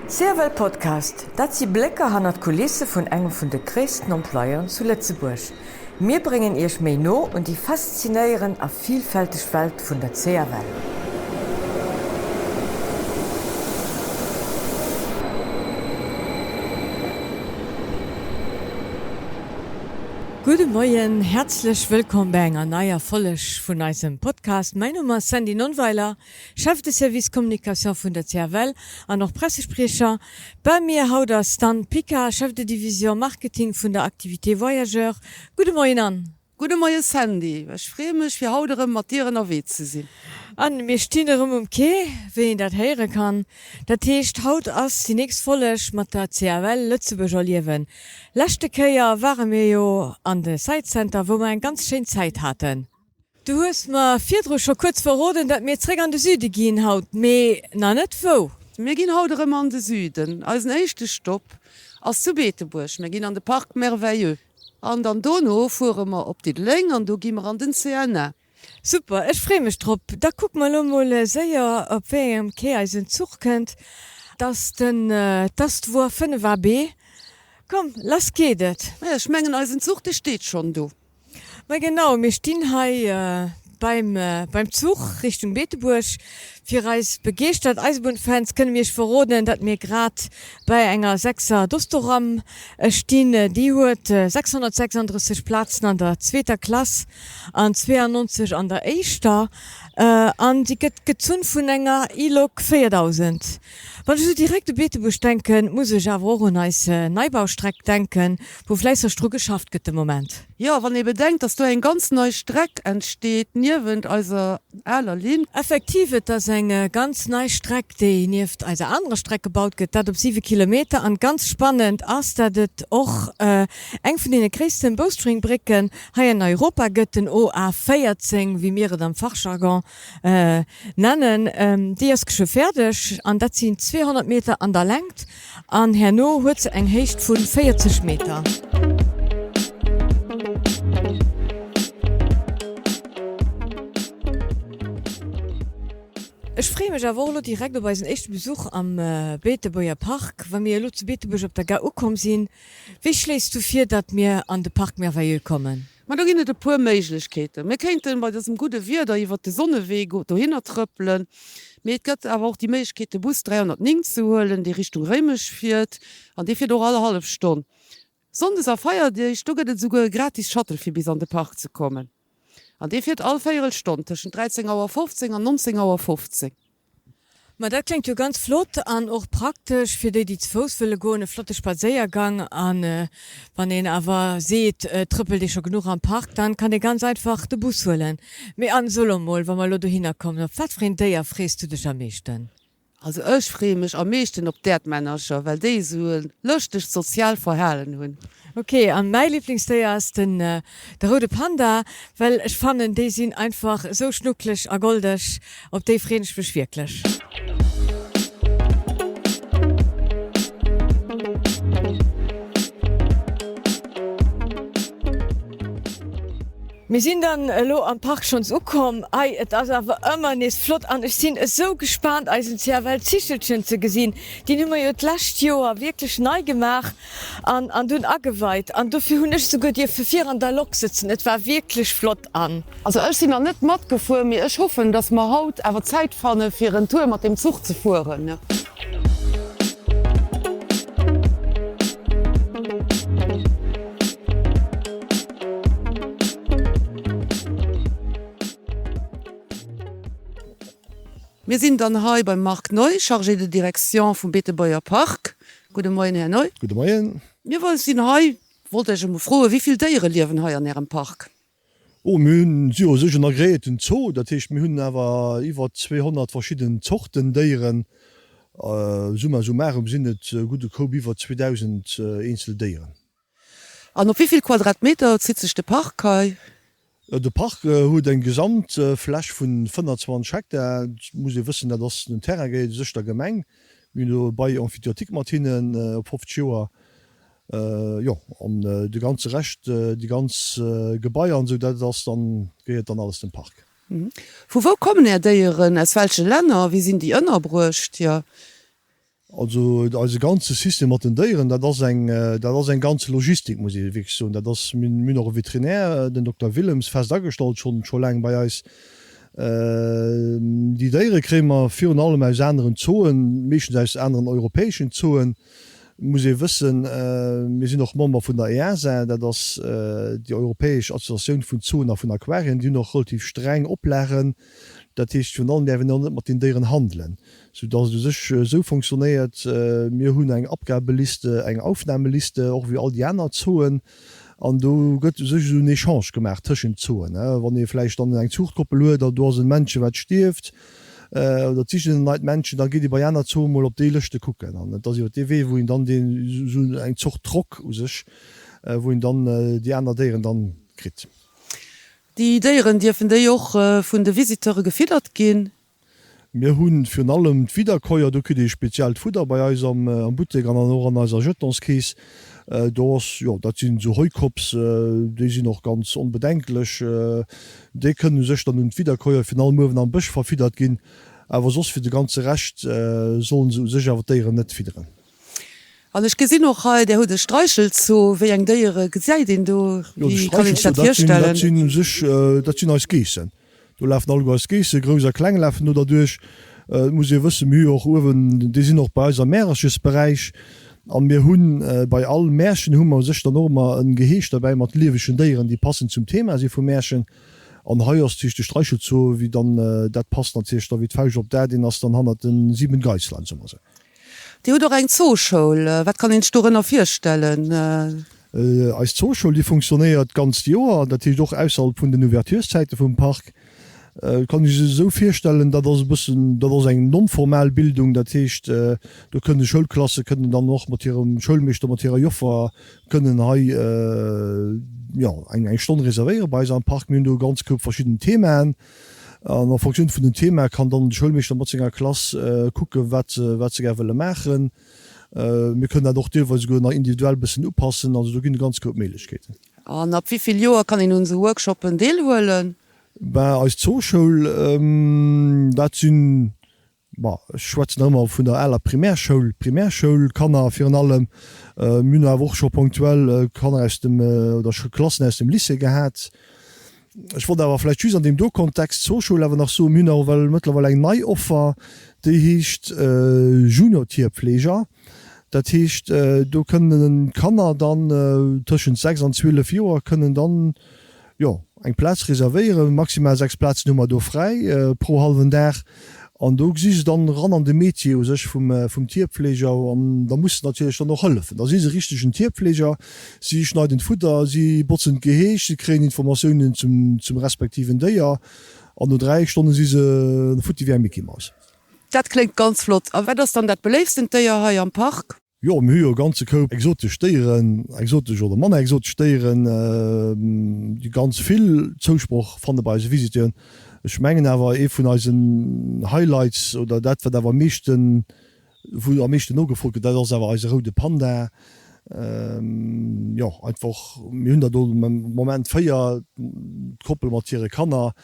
CFL Podcast, dat si Blécker hannert d'Kulisse vun engem vun de gréissten Employeuren zu Lëtzebuerg. Mir bréngen Iech méi no un déi faszinéierend a vilfälteg Welt vun der CFL. Gudde Moien, häerzlech wëllkomm bei enger neier Folleg vun eisem Podcast. Mäin Numm ass Sandy Nonnweiler. Chef de Service Communication vun der CFL an och Pressespriecher. Bei mir haut ass d'Anne Piccard, Chef de Division Marketing vun der Activité Voyageurs. Gudde Moien Anne. Gudde Moie Sandy, ech freeë mech fir haut erëm mat dir ënnerwee ze sinn. Anne, mir stinn erëm um Quai, wéi een dat héiere kann. Dat heescht, haut ass déi nächst Folleg mat der CFL Lëtzebuerg erliewen. Leschte Kéier ware mir jo an de Site Center, wou mer eng ganz schéin Zäit haten. Du hues mer virdru scho kuerz verroden, dat mir zréck an de Süde ginn haut, mee na net wou? Mir ginn haut erëm an de Süden. Eisen éischte Stopp ass zu Beetebuerg. Mir ginn an de Parc Merveilleux an dann dono fuere mer op Diddeleng an do gi mer an den CNA. Super, ech free mech drop. Da kucke mer elo mol séier op wéi engem Quai eisen Zuch kënnt. 't ass den, 't ass d'Voie 5 AB. Komm, lass geet et. Maja, ech mengen eisen Zuch dee steet schonn do. Ma genau, mir stinn hei beim beim Zuch Richtung Beetebuerg. Fir eis begeeschtert Eisebunnfans kënne mir iech verroden, datt mir grad bei enger Sechser Dostoram stinn. Déi huet 636 Plazen an der zweeter Klass an 92 an der éischter an si gëtt gezunn vun enger E-Lok 4000. Wann ech esou direkt u Beetebuerg denken, muss ech awer och un eis Neibaustreck denken, wou fläisseg dru geschafft gëtt de Moment. Jo, wann ee bedenkt, dass do eng ganz nei Streck entsteet niewent eiser aler Linn. Effektiv, et ass eng ganz nei Streck, déi nieft eiser anerer Streck gebaut gëtt, dat op 7 Kilometer. An ganz spannend ass, dat et och eng vun deene gréissten Bowstring-Brécken hei an Europa gëtt, den OA 14, wéi mir et am Fachjargon nennen. Déi ass geschwë fäerdeg an dat sinn 200 Meter an der Längt an herno huet se eng Héicht vu 40 Meter. Ech freeë mech awer och elo direkt op eisen éischte Besuch am Beetebuerger Park. Wa mir elo zu Beetebuerg op der Gare ukomm sinn, wéi schléis du vir, datt mir an de Parc Merveilleux kommen? Ma do ginn et e puer Méiglechkeeten. Mir kéinten bei dësem gudde Wieder iwwert de Sonnewee dohinner trëppelen, mee et gëtt awer och déi Méiglechkeet de Bus 309 ze huelen, dee Richtung Réimech fiert an dee fiert och all hallef Stonn. Sonndes a Feierdeeg, do gëtt et esouguer e gratis Shuttle fir bis an de Park ze kommen an dee fiert all véierel Stonn tëschent 13 Auer 15 an 19 Auer 15. Ma dat kléngt jo ganz flott an och praktesch fir déi, déi ze Fouss wëlle goen, e flotte Spadséiergang. An wann een awer seet, et trëppelt ee scho genuch am Park, dann kann ee ganz einfach de Bus huelen. Mee Anne, so lo mol, wa mer elo dohinner kommen, op wat fir een Déier frees du dech am meeschten? Also ech freeë mech am meeschten op d'Äerdmännercher, well déi esou e lëschtegt sozial Verhalen hunn. Ok, an mäi Lieblingsdéier ass den de roude Panda, well ech fannen déi sinn einfach esou schnuckleg a goldeg, op déi freen ech mech wierklech. Mir sinn dann elo am Park schonns ukomm. Ei, et ass awer ëmmer nees flott an ech sinn esou gespaant eisen CFL Zichelchen ze gesinn. Deen hu mer jo d'lescht Joer wierklech nei gemaach an an dunn ageweit an dofir hunn ech souguer dierfe vir an der Lok sëtzen. Et war wierklech flott an. Also ech sinn nach net matgefuer, mee ech hoffen dass mer haut awer Zäit fanne fir en Tour mat dem Zuch ze fueren. Mir sinn dann hei beim Marc Neu, Chargé de direction vum Beetebuerger Park. Gudde Moien, Här Neu. Gudde Moien. Mir sinn hei, wollt Iech emol froen, wéi vill Déiere liewen hei an Ärem Park? Oh, mir hunn, si jo u sech en agreéierten Zoo, dat heescht, mir hunn awer iwwer 200 verschidden Zorten Déieren. Summa summarum sinn et e gudde Koup iwwer 2.000 eenzel Déieren. An op wéi vill Quadratmeter zitt sech de Park hei? De Park huet eng Gesamtfläch vun 25 Hektar. Et muss ee wëssen, dat ass den Terrain gehéiert u sech der Gemeng. Mir hunn do e Bail emphytéotique mat hinnen op 50 Joer. Jo, an de ganze Rescht, déi ganz Gebaier an esou, dat ass dann, gehéiert dann alles dem Park. Vu wou kommen Är Déieren? Aus welche Länner? Wéi sinn déi ënnerbruecht? Jo. Also eise ganze System mat den Déieren, dat ass eng, dat ass eng ganz Logistik, muss ee wierklech soen. Dat ass, mir hunn och e Veterinär, den Dokter Willems, fest agestallt, schonn, scho laang bei eis. Déi Déiere kréie mer virun allem aus aneren Zooen, meeschtens aus aneren europäeschen Zooen, muss ee wëssen. Mir sinn och Member vun der EASA, dat ass déi europäesch Associatioun vun Zooen a vun Aquarien. Déi hunn och relativ streng Oplagen. Dat heescht, virun allem däerf een och net mat den Déieren handelen. Sou dass et u sech esou fonctionnéiert, Mir hunn eng Abgabeliste, eng Aufnahmeliste, och wéi all déi aner Zooen. An do gëtt u sech esou en Echange gemaach tëschent Zooen. Wann ee vläicht dann eng Zuuchtkoppel huet an do ass en Männche wat stierft oder et sichen en neit Männchen, da geet ee bei aner Zooe mol op déi Lëschte kucken. An et ass iwwer dee Wee, wou een dann deen, esou eng Zort Drock u sech, wou een dann déi aner Déieren dann kritt. Déi Déieren, dierfen déi och vun de Visiteure gefiddert ginn? Mir hu virun allem d'Wiederkäuer, do kritt ee speziellt Fudder bei eis am Buttek an och an eiser Jetonskeess. Do ass, jo, dat sinn esou Heukops, déi sinn och ganz onbedenklech. Déi kënnen u sech dann un d'Wiederkäuer virun allem uewen am Bësch verfiddert ginn, awer soss fir de ganze Rescht sollen se u sech awer d'Déieren net fidderen. An ech gesinn och hei, Där hutt e Streichelzoo. Wéi eng Déiere gesäit een do? Jo, de Wéi kann een sech Streichelzoo, dat dat sinn, virstellen? dat sinn u sech, dat sinn eis Geessen. Do lafen alleguer eis Geesse, grouss a kleng lafen do derduerch. Et muss ee wëssen, mir hu jo och uewen, déi sinn och bei eis am Märerchesberäich. A mir hu bei all Märchen hu mer u sech dann och ëmmer e Geheeg derbäi mat liewegen Déieren, déi passend zum Thema si vum Märchen. An hei ass natierlech de Streichelzoo, wéi dann, dat passt natierlech da wéi d'Fauscht op d'A, deen ass dann hannert de Sieben Geisslein, soe mer esou. Dir hutt och eng Zooschoul. Wat kann een sech dorënner virstellen? Eis Zooschoul, déi funktionéiert d'ganzt Joer, dat heescht och ausserhalb vun den Ouvertureszäite vum Park. Et kann ee sech esou virstellen, dat ass e bëssen, dat ass eng non-formal Bildung, dat heescht, do kënne Schoulklasse kënnen dann och mat hirem Schoulmeeschter, mat hirer Joffer kënnen hei, jo, eng Stonn reservéiere bei eis am Park. Mir hunn do e ganz Koup verschidden Themaen. An en Fonctioun vun den Themae kann dann de Schoulmeeschter mat senger Klass kucken, wat se gär wëlle maachen. Mir kënnen dat och deelweis esouguer nach individuell bëssen upassen. Also do ginn et ganz grouss Méiglechkeeten. An ab wéi vill Joer kann een un esou Workshoppen deelhuelen? Ben, eis Zooschoul, dat sinn Bon, ech schwätzen nach ëmmer vun der aler Primärschoul, Primärschoulkanner virun allem. Mir hunn awer och scho ponktuell Kanner aus dem, oder Klassen aus dem Lycée gehat. Ech wollt awer vläicht just an deem do Kontext Zooschoul awer nach soen, mir hunn awer well mëttlerweil eng nei Offer, déi heescht Junior-Tierpfleger. Dat heescht, do kënnen d'Kanner dann tëschent 6 an 12 Joer kënnen dann, jo, eng Plaz reservéieren. Maximal 6 Plazen hu mer do fräi pro hallwen Dag. An do si se dann eran an de Metier u sech vum, vum Tierpfleger. An da muss se natierlech dann och hëllefen. Da si se richtegen Tierpfleger. Si schneiden d'Fudder, si botzen d'Geheeg, si kréien Informatiounen zum, zum respektiven Déier. An no 3 Stonne si se futti wéi eng Mickey Maus. Dat kléngt ganz flott. A wat ass dann dat beléifstent Déier hei am Park? Jo, mir hu jo e ganze Koup exotesch Déieren, exotesch oder manner exotesch Déieren, déi ganz vill Zousproch fanne bei eise Visiteuren. Ech mengen awer, ee vun eisen Highlights oder dat, wat awer am meeschten, wou am meeschten nogefrot gëtt, dat ass awer eise roude Panda. Jo, einfach, mir hunn der do am Moment 4, d'Koppel mat hire Kanner.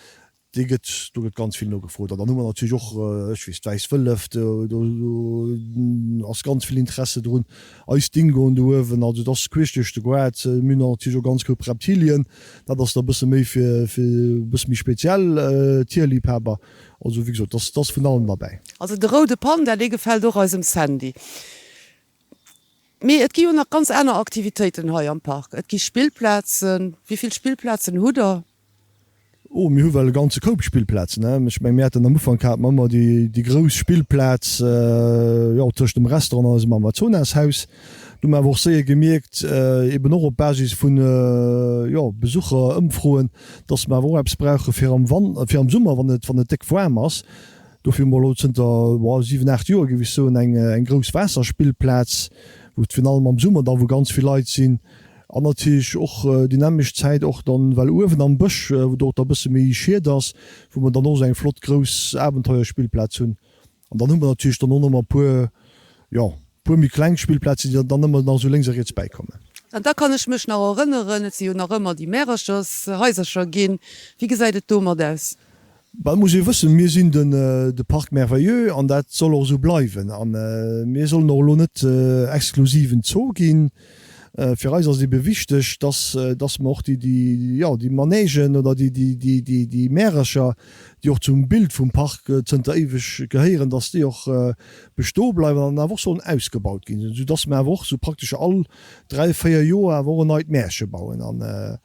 Dee gëtt, do gëtt ganz vill nogefrot. An dann hu mer natierlech och, ech weess, d'Wäiss Wëllef, do, do ass ganz vill Interesse drun. Eis Dingoen do uewen, also et ass queesch duerch de Goart. Mir hunn natierlech och ganz grouss Reptilien, dat ass da e bësse méi fir, fir e bësse méi speziell Tierliebhaber. Also wéi gesot, et ass, et ass vun allem derbäi. Also de roude Panda, dee gefält och eisem Sandy. Mee et gi jo nach ganz aner Aktivitéiten hei am Park. Et gi Spillplazen. Wéi vill Spillplazen hutt Der? Oh, mir hu well e ganze Koup Spillplazen, ne? Ech meng, mir haten am Ufank hate mer ëmmer déi, déi grouss Spillplaz, jo, tëscht dem Restaurant an eisem Amazonashaus. Do hu mer awer och séier gemierkt, eben och op Basis vun, jo, Besucherëmfroen, dass mer awer och eppes brauche fir am Wan-, fir am Summer, wann et, wann et déck waarm ass. Dofir hu mer elo zënter, boah, 7, 8 Joer, géif ech soen, eng, eng grouss Waasserspillplaz, wou et virun allem am Summer da, wou ganz vill Leit sinn, An natierlech och déi nämmlecht Zäit och dann, well uewen am Bësch, wou do och da bësse méi Schied ass, wou mer dann och esou eng flott grouss Abenteuerspillplaz hunn. An dann hu mer natierlech dann och nach ëmmer e puer, jo, e puer méi kleng Spillplazen, déi dann ëmmer nach esou lénks a riets bäikommen. An da kann ech mech nach erënneren, et si jo nach ëmmer déi Märerchershaisercher ginn. Wéi gesäit et domat aus? Bah, et muss ee wëssen, mir sinn den de Parc Merveilleux an dat soll och esou bleiwen. A mir sollen och elo net exklusiv en Zoo ginn. Fir eis ass et ebe wichteg, dass dass mer och déi déi jo déi Manègen oder déi déi déi déi déi Märercher, déi och zum Bild vum Park zënter éiweg gehéieren, dass déi och bestoe bleiwen an awer och sollen ausgebaut ginn, esou dass mer awer och esou praktesch all 3, 4 Joer awer och en neit Märche bauen. An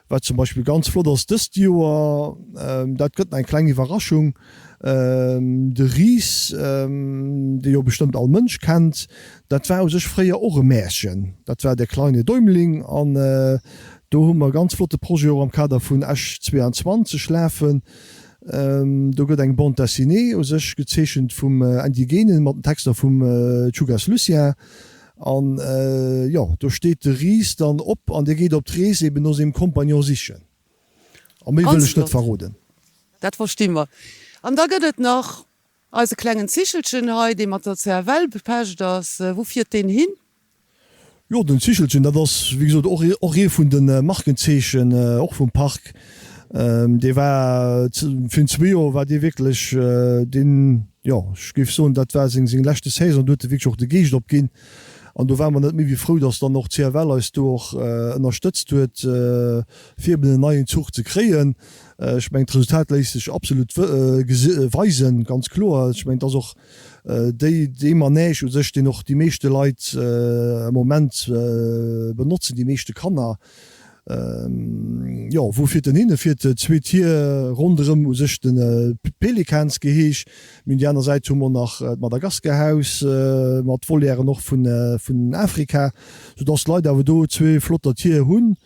Wat zum Beispill ganz flott ass dëst Joer, dat gëtt nach eng kleng Iwwerraschung, de Ris, dee jo bestëmmt all Mënsch kennt, dat war u sech fréier och e Märchen, dat war Der kleine Däumling. An do hu mer e ganz flotte Projet och am Kader vun Esch 22 lafen. Do gëtt eng Bande dessinée u sech gezeechent vum Andy Genen mat den Texter vum Dschougas Lucien. An jo, do steet de Ris dann op an dee geet op d'Rees eben no sengem Compagnon sichen. A méi wëll ech net verroden. Dat versti mer. An da gëtt et nach eise klengen Zichelchen hei, dee mat der CFL bepecht ass. Wou fiert deen hin? Jo, den Zichelchen, dat ass wéi gesot och och ee vun de Markenzeechen och vum Park. Dee war virun zwee Joer war dee wierklech deen, Jo, ech géif soen, dat war seng seng leschte Saison. Do huet e wierklech och de Geescht opginn. An do ware mer net méi wéi frou, datt dann och d'CFL eis do och ënnerstëtzt huet, fir eben en neien Zuch ze kréien. Ech mengen, d'Resultat léisst sech absolut weisen, ganz kloer. Ech mengen, et ass och déi, dee Manège u sech, deen och déi meeschte Leit am Moment benotzen, déi meeschte Kanner. Jo, wou fiert en hin? E fiert zwee Tier ronderëm u sech de Pelikansgeheeg. Mee un déi aner Säit hu mer nach d'Madagaskarhaus mat Volièren och vun Afrika, soudass d'Leit awer do zwee flotter Tier hunn.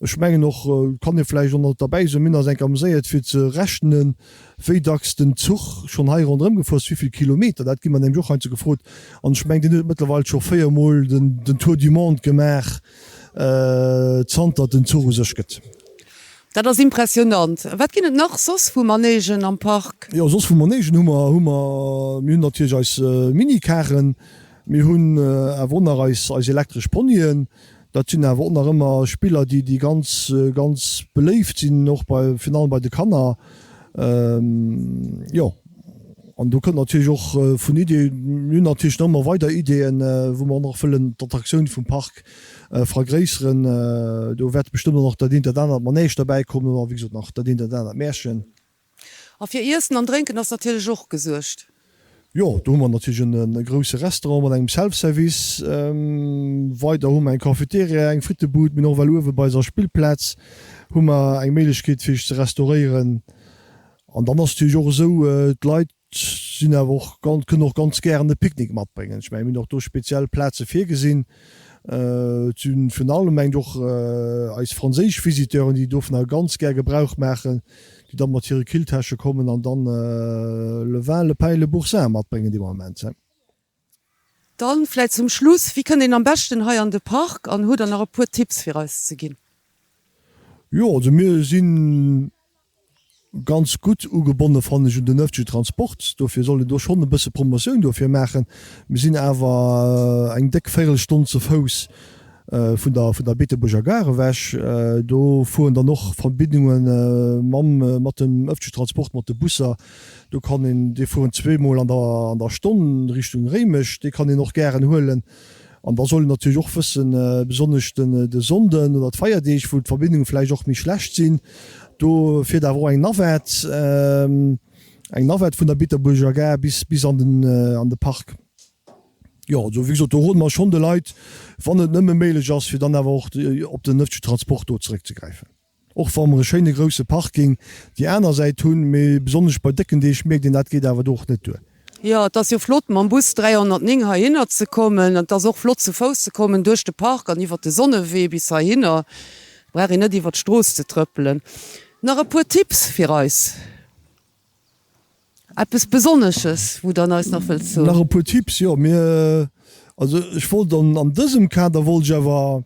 Ech mengen och, kann ee vläicht och nach derbäi soen, mir hunn eis enk ameséiert fir ze rechnen, wéi dacks den Zuch schonn hei ronderëm gefuer ass, wéi vill Kilometer. Dat gi mer nämlech och heiansdo gefrot. An ech mengen, deen huet mëttlerweil scho véiermol den Tour du monde gemaach. Zanter et den Zuch u sech gëtt. Dat ass impressionant. Wat ginn et nach soss vu Manegen am Park? Jo, soss vu Manegen hu mer, hu mer, mir hunn natierlech eis Minikaren, mir hunn awer och nach eis, eis elektresch Ponyen. Dat sinn awer och nach ëmmer Spiller, déi, déi ganz, ganz beléift sinn, och bei, virun allem bei de Kanner. Jo, an do kënnt natierlech och vun Idee, mir hunn natierlech nach ëmmer weider Ideeën, wou mer och nach wëllen d'Attraktioun vum Park vergréisseren. Do wäert bestëmmt och nach dat eent, dat anert Manège derbäi kommen a wéi gesot nach dat eent, dat anert Märchen. A fir Iessen an Drénken ass natierlech och gesuergt. Jo, do hu mer natierlech e grousse Restaurant mat engem Self-Service. Weider hu mer eng Cafeteria, eng Frittebud. Mir hunn och ewell uewe bei eiser Spillplaz hu mer eng Méiglechkeet fir sech ze restauréieren. An dann ass et natierlech och esou, d'Leit sinn awer och, kënnen och ganz gären e Picknick matbréngen. Ech mengen, mir hunn och do speziell Plaze virgesinn. Et si virun allem, mengen ech, och eis franséisch Visiteuren, déi dovunner ganz gär Gebrauch maachen. déi dann mat hire Killtäsche kommen an dann le vin, le pain et le boursin matbréngen dee Moment. Dann vläit zum Schluss, wéi kënnt een am beschten hei an de Park an hutt der nach e puer Tipps fir eis ze ginn? Jo, also mir si ganz gutt ugebonne fannen ech un den öffentlechen Transport, dofir soll een do schonn e bësse Promotioun dofir maachen. Mir sinn awer eng déck Véirelstonn ze Fouss Vun der vun der Beetebuerger Gare ewech, do fueren dann och Verbindunge mam mat dem ëffentlechen Transport, mat de Busser. Do kann een, déi fueren zweemol an der an der Stonn Richtung Réimech, déi kann een och gären huelen. An da soll een natierlech och wëssen, besonnesch den de Sonnden oder d'Feierdeeg, wou d'Verbindunge vläicht och méi schlecht sinn, do fiert awer och eng Navette, eng Navette vun der Beetebuerger Gare bis bis an den an de Park. Jo, also wéi gesot, do rode mer schonn de Leit, wann et nëmme méiglech ass, fir dann awer och op den ëffentlechen Transport do zeréckzegräifen. Och wa mer e schéine grousse Parking déi aner Säit hunn, mee besonnesch bei décken Deeg mierkt een, dat geet awer do och net duer. Jo, et ass jo flott mam Bus 309 heihinner ze kommen. Et ass och flott zu Fouss ze kommen duerch de Park an iwwert de Sonnewee bis heihinner. Brauch een net iwwert d'Strooss ze trëppelen. Nach e puer Tipps fir eis. Eppes Besonnesches, wou Der eis nach wëllt soen? Nach e puer Tipps, jo. Mir, also ech wollt an, an dësem Kader wollt ech awer,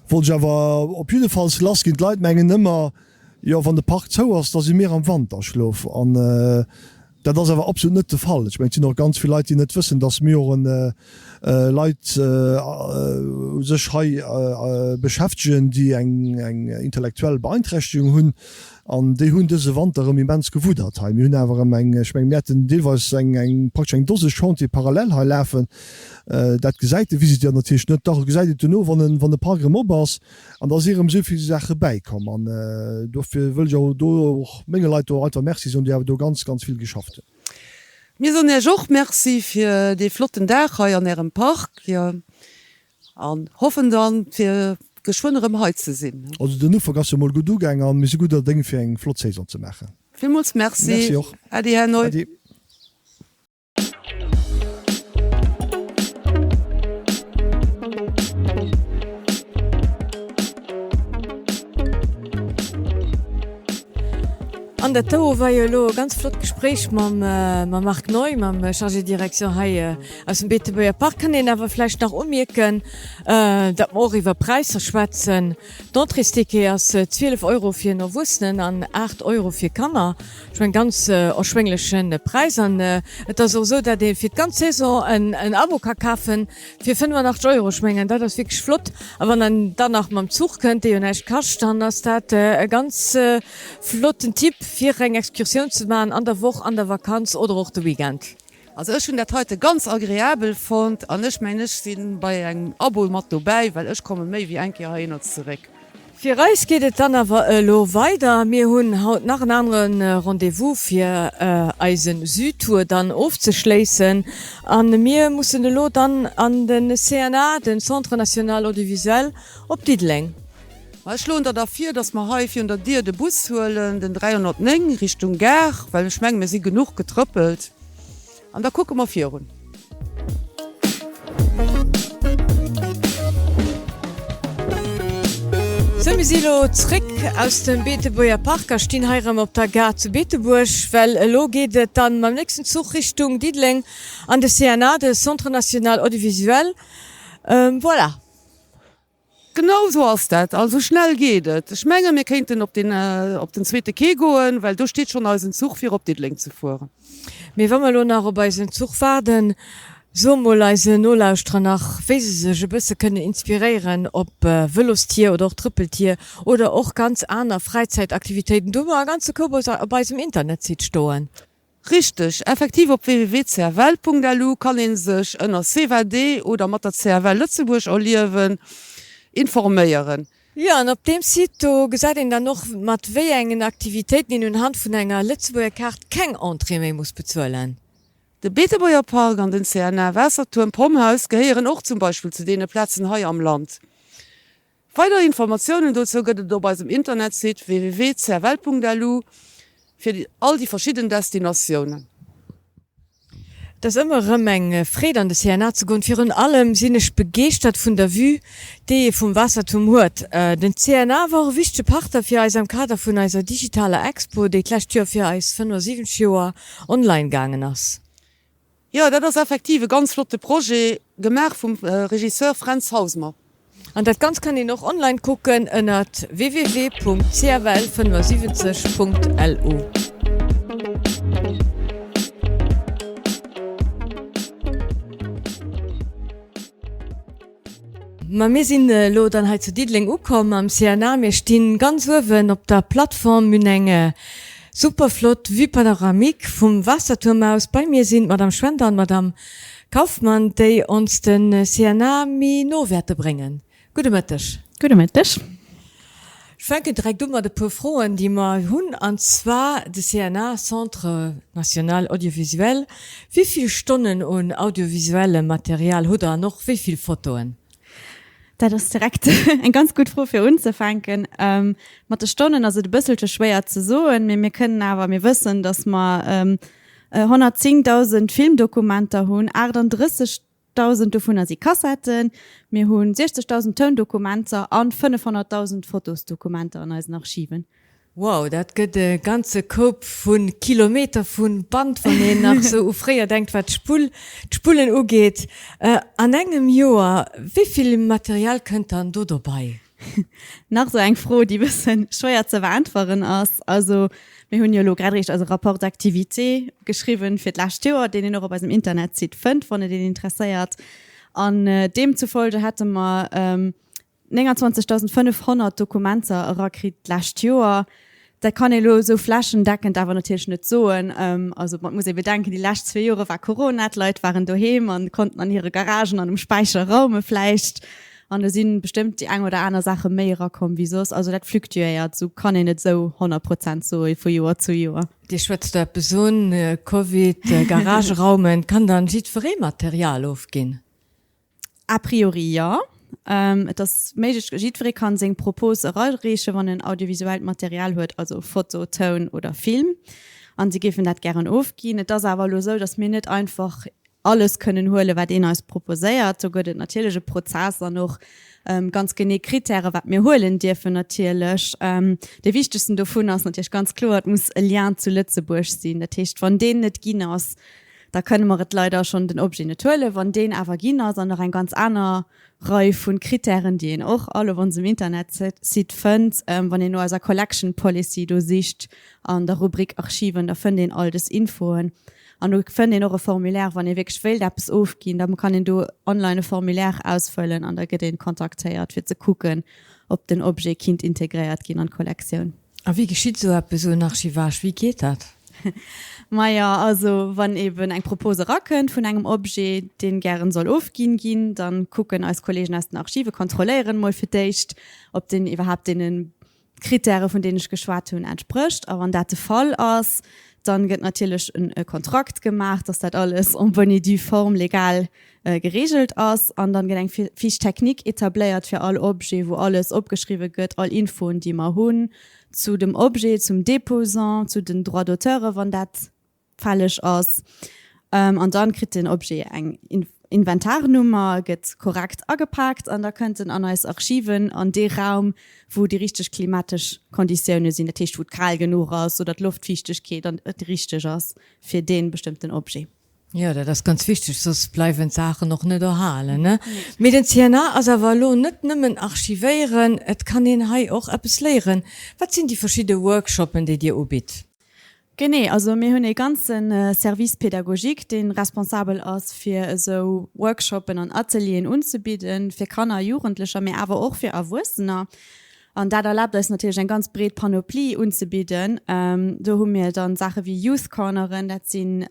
wollt ech awer op jiddefalls lassginn. D'Leit mengen ëmmer, jo wann de Park zou ass, da si mir am Wanterschlof. An dat ass awer absolut net de Fall. Ech mengen, et sinn och ganz vill Leit, déi net wëssen, datt mir och en, Leit u sech hei beschäftegen, déi eng, eng intellektuell Beeinträchtegung hunn. An déi hunn dëse Wanter erëm immens gewuddert hei. Mir hunn awer erëm eng, ech mengen, mir hätten deelweis eng, eng, praktesch eng Dose Chantiere parallel hei lafen. Dat gesäit de Visiteur natierlech net. Dach, e gesäit et duerno, wann en, wann de Park erëm op ass. An da si erëm esou vill Saache bäikomm. An dofir wëll ech och do och menge Leit do einfach Merci soen, déi awer do ganz, ganz vill geschafft hunn. Mir soen Iech och Merci fir dee flotten Dag hei an Ärem Park. An hoffen dann fir geschwënn erëm hei ze sinn. Also den Ufank ass jo mol gutt ugaang an mir si gudder Déng fir eng flott Saison ze maachen. Villmools Merci. Merci och. Äddi Här Neu. Äddi. An dat do war jo elo e ganz flott Gespréich mam Marc Neu, mam Chargé de direction hei Aus dem Beetebuerger Park kann een awer vläicht nach umierken, datt mer och iwwer Präisser schwätzen. D'Entréesticket ass 12 Euro fir en Erwuessenen an 8 Euro fir Kanner. Ech mengen, ganz erschwéngleche Präis. An et ass och esou, datt ee fir d'ganz Saison en Abo ka kafe fir 85 Euro. Ech mengen, dat ass wierklech flott. A wann een dann nach mam Zuch kënnt, dee jo näischt kascht, dann ass dat e ganz flotten Tipp, fir eng Excursioun ze maachen an der Woch, an der Vakanz oder och de Weekend. Also ech hunn dat heite ganz agreabel fonnt an ech mengen ech si bei engem Abo mat dobäi, well ech komme méi wéi eng Kéier heihinner zeréck. Fir eis geet et dann awer elo weider. Mir hunn haut nach en anere Rendez-vous fir eise Südtour dann ofzeschléissen a mir mussen elo dann an de CNA, den Centre National Audiovisuel op Diddeleng. Ma ech schloen der da vir, dass mer hei virun der Dier de Bus huelen, den 309 Richtung Gare, well ech mengen, mir si genuch getrëppelt. An da kucke mer virun. Sou, mir si elo zréck aus dem Beetebuerger Park a stinn hei erëm op der Gare zu Beetebuerg, well elo geet et dann mam nächsten Zuch Richtung Diddeleng an de CNA, de Centre National Audiovisuel. Voilà. Genau esou ass dat. Also schnell geet et. Ech menge mir kéinten op den op den zweete Quai goen, well do steet schonn eisen Zuch fir op Diddeleng ze fueren. Mee wa mer elo nach op eisen Zuch waarden, soe mol eisen Nolauschterer nach, wéi se sech e bësse kënnen inspiréieren op Vëlostier oder och Trëppeltier oder och ganz aner Fräizäitaktivitéiten. Do hu mer e ganze Koup op eisem Internetsite stoen. Richteg, effektiv op www.cfl.lu kann een sech ënner CVD oder mat der CFL Lëtzebuerg erliewen informéieren. Jo, an op deem Site do gesäit een dann och mat wéi engen Aktivitéiten een unhand vun enger Lëtzebuerger Kaart keng Entrée méi muss bezuelen. De Beetebuerger Park an den CNA Waassertuerm Pomhouse gehéieren och zum Beispill zu deene Plazen hei am Land. Weider Informatiounen dozou gëtt et op eisem Internetsite www.cfl.lu fir all déi verschidden Destinatiounen. Et ass ëmmer erëm eng Freed an de CNA ze goen. Virun allem sinn ech begeeschtert vun der Vue déi ee vum Waassertuerm huet. Den CNA war och e wichtege Partner fir eis am Kader vun eiser digitaler Expo, déi d'lescht Joer fir eis 75 Joer online gaangen ass. Jo, dat ass effektiv e ganz flotte Projet, gemaach vum Regisseur Fränz Hausmer. An dat Ganzt kann een och online kucken ënnert www.cfl75.lu. Ma mir sinn elo dann hei zu Diddeleng ukomm am CNA. Mir stinn ganz uewen op der Plattform. Mir hunn eng super flott Vue panoramique vum Waassertuerm aus. Bei mir sinn d'Madame Schwender an d'Madame Kauffmann, déi ons de CNA méi no wäerte bréngen. Gudde Mëtteg. Gudde Mëtteg. Ech fänken direkt u mat e puer Froen, déi mer hunn, an zwar de CNA, Centre national audiovisuel, wéi vill Stonnen un audiovisuellem Material hutt Der an och wéi vill Fotoen? Dat ass direkt eng ganz gutt Fro fir unzefänken. Mat de Stonnen ass et e bësselche schwéier ze soen, mee mir kënnen awer, mir wëssen, datt mer 110.000 Filmdokumenter hunn, 38. 1.000 dovunner si Kassetten. Mir hu 60.000 Toundokumenter an 500.000 Fotosdokumenter an eisen Archiven. Wow, dat gëtt e ganze Koup vu Kilometer vu Band, wann een nach sou u fréier denkt, wat d'Spull, d'Spullen ugeet. An engem Joer, wéi vill Material kënnt dann do dobei? Nach esou eng Fro, déi e bësse schwéier ze beäntweren ass. Also mir hunn jo elo grad eréischt eise Rapport d'activité geschriwwen fir d'lescht Joer, deen een och op eisem Internetsite fënnt, wann et een interesséiert. An deemzufolge hätte mer 29.500 Dokumenter erakritt d'lescht Joer. Dat kann ee elo esou flächendeckend awer natierlech net soen. Also et muss ee bedenken, déi lescht zwee Jore war Corona, d'Leit waren doheem an konnten an hire Garagen an um Späicher raume vläicht. An do si bestëmmt déi eng oder aner Saache méi erakomm wéi soss. Also dat fluktuéiert, esou kann een net esou 100 Prozent soe vu Joer zu Joer. Dir schwätzt do eppes un, Covid, Garagë raumen. Kann dann jiddweree Material ofginn? A priori jo. Et ass méiglech, jiddweree kann seng Propos erareechen, wann en audiovisuellt Material huet, also Foto, Toun oder Film, an si géifen dat gären ofginn. Et ass awer elo esou, datt mir net einfach alles kënnen huelen, wat een eis proposéiert. Do gëtt et natierlech e Prozess an och ganz genee Krittäre wat mir huelen dierfen natierlech. Dee wichtegsten dovun ass natierlech ganz kloer, et muss e Lien zu Lëtzebuerg sinn. Dat heescht, wann deen net ginn ass, da kënne mer et leider schonn den Objet net huelen. Wann deen awer ginn ass an nach eng ganz aner Rei vu Krittären, déi een och all op onsem Internetsite fënnt, wann een no eiser Collection Policy do sicht an der Rubrik Archiven, da fënnt een all dës Infoen. An do fënnt een och e Formulaire, wann ee wierklech wéilt eppes ofginn, da kann een do online e Formulaire ausfëllen an da gëtt ee kontaktéiert fir ze kucken, ob den Objet kinnt integréiert ginn an d'Kollektioun. A wéi geschitt esou eppes, esou en Archivage, wéi geet dat? Majo, also wann eben eng Propos erakënnt vun engem Objet, deen gären soll ofginn ginn, dann kucken eis Kollegen aus den Archive, kontrolléieren mol fir d'éischt, ob deen iwwerhaapt deenen Kritäre vun deenen ech geschwat hunn entsprécht. A wann dat de Fall ass, dann gëtt natierlech e Kontrakt gemaach, dass dat alles en bonne et due forme legal geregelt ass. An dann gëtt eng Fiche technique etabléiert fir all Objet, wou alles opgeschriwwe gëtt, all Infoen, déi mer hunn zu dem Objet, zum Déposant, zu den Droits d'auteure, wann dat fälleg ass. An dann kritt den Objet eng Inventarnummer, gëtt korrekt agepaakt an da kënnt en an eis Archiven, an dee Raum, wou déi richteg klimatesch Konditioune sinn, dat heescht wou et kal genuch ass oder d'Loftfiichtegkeet an déi richteg ass fir dee bestëmmten Objet. Jo, dat ass ganz wichteg, soss bleiwen d'Saachen och net erhalen, ne? Mee den CNA ass awer elo net nëmmen archivéieren, et kann een hei och eppes léieren. Wat sinn déi verschidde Workshoppen, déi Dir ubitt? Genee, also mir hunn ee ganze Service pédagogique, dee responsabel ass, fir esou Workshoppen an Atelieren unzebidden, fir Kanner a Jugendlecher, mee awer och fir Erwuessener. An dat erlaabt eis natierlech eng ganz breet Panoplie unzebidden. Do hu mir dann Saache wéi Youth Corneren, dat si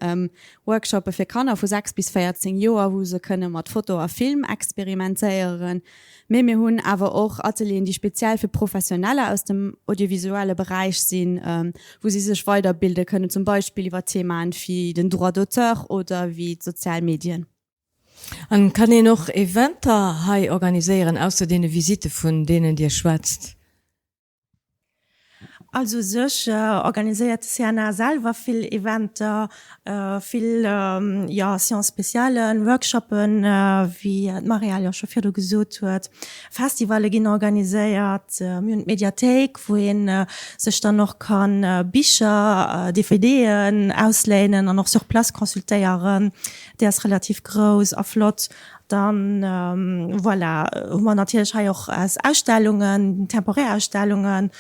Workshoppe fir Kanner vu 6 bis 14 Joer, wou se kënne mat Foto a Film experimentéieren. Mee mir hunn awer och Atelieren, déi speziell fir Professioneller aus dem audiovisuelle Beräich sinn, wou si sech weiderbilde kënnen, zum Beispill iwwer Themaen wéi den Droit d'auteur oder wéi d'sozial Medien. An kann een och Eventer hei organiséieren, ausser deene Visitte vun deenen Dir schwätzt? Also u sech organiséiert de CNA selwer vill Eventer, vill, jo, Séances spécialen, Workshoppen, wéi d'Marielle jo scho virdu gesot huet. Festivalle ginn organiséiert. Mir hunn d'Mediathéik, wou ee sech dann och ka Bicher, DVDen ausléinen an och sur place consultéieren. Déi ass relativ grouss a flott. Dann, voilà, hu mer natierlech hei och eis Ausstellungen, temporär Ausstellungen.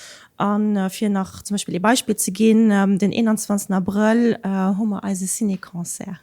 A fir nach zum Beispill ee Beispill ze ginn, den 21 Abrëll hu mer eise Ciné-Concert.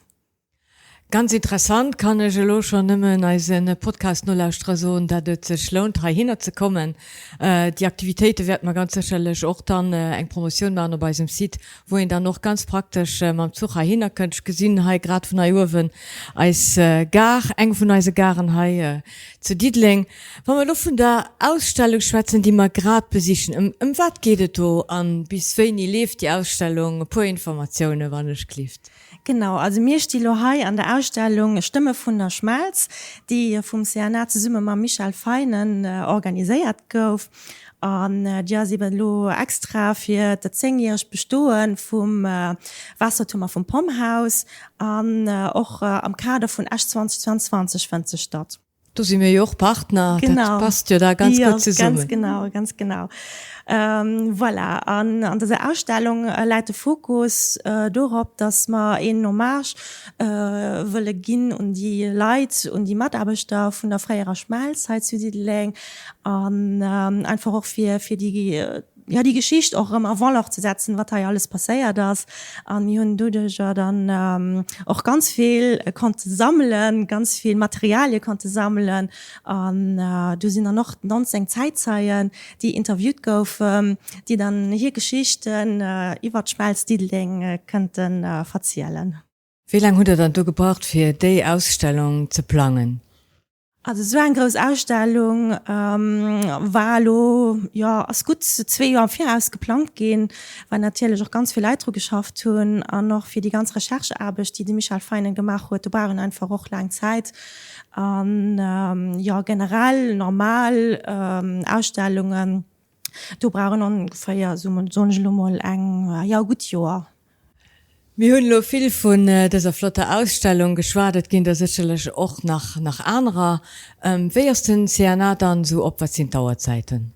Ganz interessant, kann ech elo schonn nëmmen eise Podcast-Nolauschterer soen, dat et sech lount heihinner ze kommen. Déi Aktivitéite wäerte mer ganz sécherlech och dann eng Promotioun maachen op eisem Site, wou een dann och ganz praktesch mam Zuch heihinner kënnt. Ech gesinn hei grad vun hei uewen eis Gare, eng vun eise Garen hei zu Diddeleng. Wa mer elo vun der Ausstellung schwätzen, déi mer grad besichen, ëm ëm wat geet et do a bis wéini leeft déi Ausstellung? E puer Informatiounen, wann ech glift. Genau, also mir sti lo hei an der Ausstellung Stëmme vun der Schmelz, déi vum CNA zesumme mam Michel Feinen organiséiert gouf. An déi ass eben elo extra fir dat zéngjäregt Bestoe vum Waassertuerm a vum Pomhouse an och am Kader vun Esch 2022 fënnt se statt. Do si mir jo och Partner, dat passt jo da ganz gutt zesummen. Ganz genau, ganz genau. Voilà, an an dëser Ausstellung läit de Fokus dorop, datt mer een Hommage wëlle ginn un déi Leit, un déi Mataarbechter vun der fréierer Schmelz hei zu Diddeleng an einfach och fir fir déi. jo, déi Geschicht och erëm a Valeur ze setzen, wat hei alles passéiert ass. A mir hunn doduerjer dann och ganz vill konnte sammelen, ganz vill Materialie konnte sammelen. An do sinn dann och 19 Zäitzeien, déi interviewt goufen, déi dann hir Geschichten iwwert d'Schmelz Diddeleng kënnte verzielen. Wéi laang hutt Der dann do gebraucht, fir déi Ausstellung ze plangen? Also esou eng grouss Ausstellung war elo, jo, ass gutt zwee Joer am Viraus geplangt ginn, well natierlech och ganz vill Leit dru geschafft hunn an och fir déi ganz Rechercheaarbecht, déi de Michel Feinen gemaach huet, do brauch een einfach och laang Zäit. An jo, generell normal Ausstellungen, do brauch een ongeféier, soen ech elo mol, eng, jo, e gutt Joer. Mir hunn elo vill vun dëser flotter Ausstellung geschwat, et ginn der sécherlech och nach nach anerer. Wéi ass den CNA dann esou op, wat sinn d'Auerzäiten?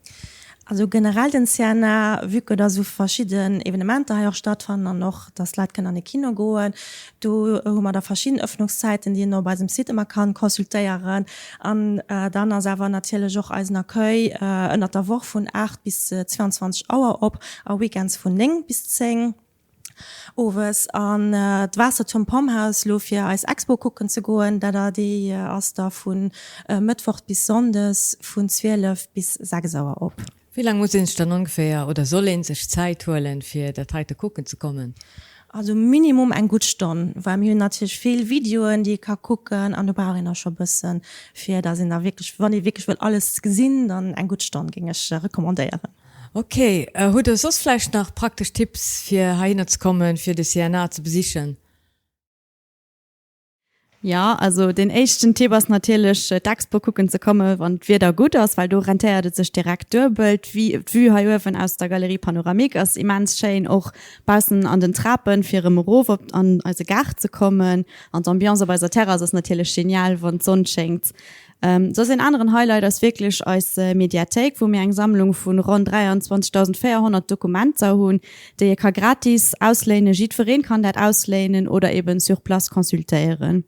Also generell den CNA, vue que dass esou verschidden Evenementer hei och stattfannen an och dass d'Leit kënnen an de Kino goen, do hu mer da verschidden Öffnungszäiten, déi een op eisem Site ëmmer kann consultéieren. An dann ass awer natierlech och eisen Accueil ënnert der Woch vun 8 bis 22 Auer op a weekends vun 9 bis 10. Owes an d'Waassertuerm Pomhouse lo fir eis Expo kucken ze goen. Dat a déi ass da vu Mëttwoch bis Sonndes vun 12 bis 6 Auer op. Wéi laang muss een sech dann ongeféier oder soll een sech Zäit huelen fir dat heite kucken ze kommen? Also minimum eng gutt Stonn, well mir hunn natierlech vill Videoen déi ee ka kucken an do brauch een da scho bëssen fir datt een da wierklech, wann ee wierklech wëll alles gesinn, dann eng gutt Stonn géing ech recommandéieren. Ok, hutt der soss vläicht nach praktesch Tipps fir heihinner ze kommen, fir de CNA ze besichen? Jo, also deen éischten Tipp ass natierlech d'Expo kucken ze kommen, wann d'Wieder gutt ass, well do rentéiert et sech direkt duebel. D'Vue hei uewen aus der Galerie Panoramique ass immens schéin, och baussen an den Trapen fir erëm erof op an eise Gaart ze kommen. An d'Ambiance op eiser Terrass ass natierlech genial, wann d'Sonn schéngt. Soss een aneren Highlight ass wierklech eis Mediathéik, wou mir eng Sammlung vun ronn 23.400 Dokumenter hunn, déi ee ka gratis ausléinen. Jiddwereen kann dat ausléinen oder eben sur place consultéieren.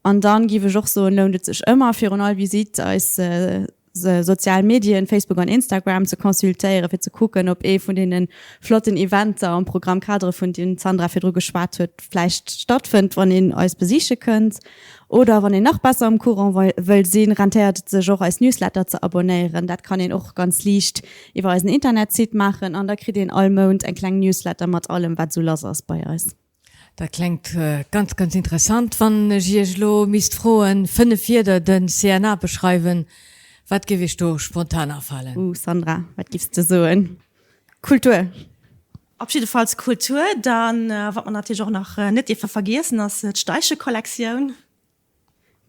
An dann giff ech och soen, lount et sech ëmmer virun all Visite eis sozial Medien, Facebook an Instagram, ze consultéieren, fir ze kucken, ob ee vun deene flotten Eventer am Programme cadre, vun deem d'Sandra virdru geschwat huet, vläicht stattfënnt, wann een eis besiche kënnt. Oder wann een nach besser um Courant wëll sinn, rentéiert et sech och eis Newsletter ze abonéieren. Dat kann een och ganz liicht iwwer eisen Internetsite maachen an da kritt een all Mount eng kleng Newsletter mat allem wat esou lass ass bei eis. Dat klengt ganz ganz interessant. Wann ech Iech elo misst froen, 5 Wierder den CNA beschreiwen, wat géif Iech do spontan afalen? Ooh Sandra, wat giffs de soen? Kultur! Op jiddefalls Kultur. Dann, wat mer natierlech och nach net dierfe vergiessen, ass d'Steiche-Kollektioun.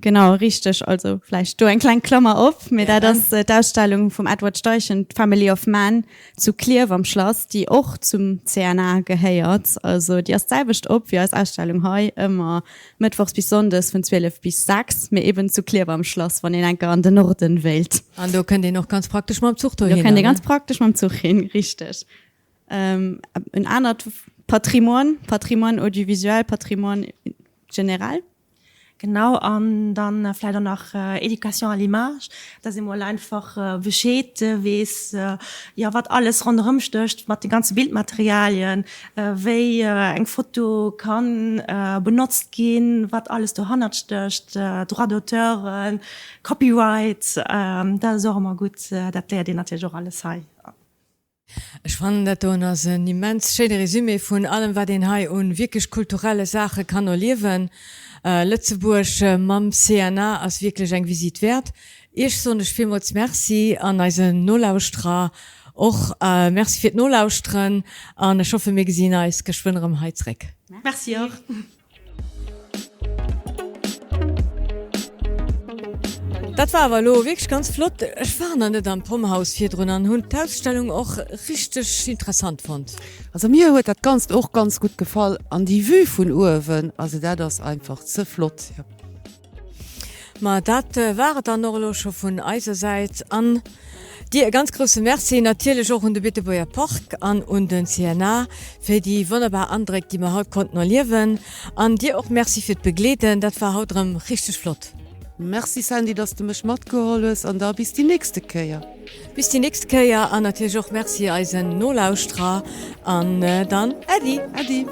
Genau, richteg. Also vläicht do eng kleng Klammer op, mee dat ass d'Ausstellung vum Edward Steichen, d'Family of Man, zu Klierf am Schlass, déi och zum CNA gehéiert. Also déi ass d'selwecht op wéi eis Ausstellung hei, ëmmer mëttwochs bis sonndes vun 12 bis 6, mee eben zu Klierf am Schlass, wann een enker an den Norden wéilt. An do kënnt een och ganz praktesch mam Zuch dohinner, ne? Do kënnt ee ganz praktesch mam Zuch hin, richteg. En anert Patrimoine, Patrimoine audiovisuel, Patrimoine generell. Genau, an dann vläicht och nach Éducation à l'image, dass ee mol einfach Bescheed weess, jo, wat alles ronderëm stécht mat de ganze Bildmaterialien, wéi eng Foto ka benotzt ginn, wat alles dohannert stécht, Droits d'auteuren, Copyright, dat ass och ëmmer gutt, dat léiert een natierlech och alles hei. Ech fannen dat doen ass en immens schéine Résumé vun allem wat een hei un wierklech kulturelle Saache kann erliewen. Lëtzebuerg mam CNA ass wierklech eng Visite wäert. Iech soen ech villmools Merci an eisen Nolauschterer och Merci fir d'Nolauschteren an ech hoffe mir gesinn eis geschwënn erëm hei zréck. Merci och. Dat war awer elo wierklech ganz flott. Ech war nach net am Pomhouse virdrun an hunn d'Ausstellung och richteg interessant fonnt. Also mir huet dat ganzt och ganz gutt gefall an déi Vue vun uewen, also dat ass einfach ze flott. Ma dat war et dann och elo scho vun eiser Säit. An dir e ganz grousse Merci, natierlech och un de Beetebuerger Park an un den CNA fir déi wonnerbar Andréck, déi mer haut konnten erliewen. An dir och Merci fir d'Begleeden, dat war haut erëm richteg flott. Merci Sandy, dass de mech matgeholl hues an da bis déi nächste Kéier. Bis déi nächst Kéier an natierlech och Merci eisen Nolauschterer an dann Äddi. Äddi.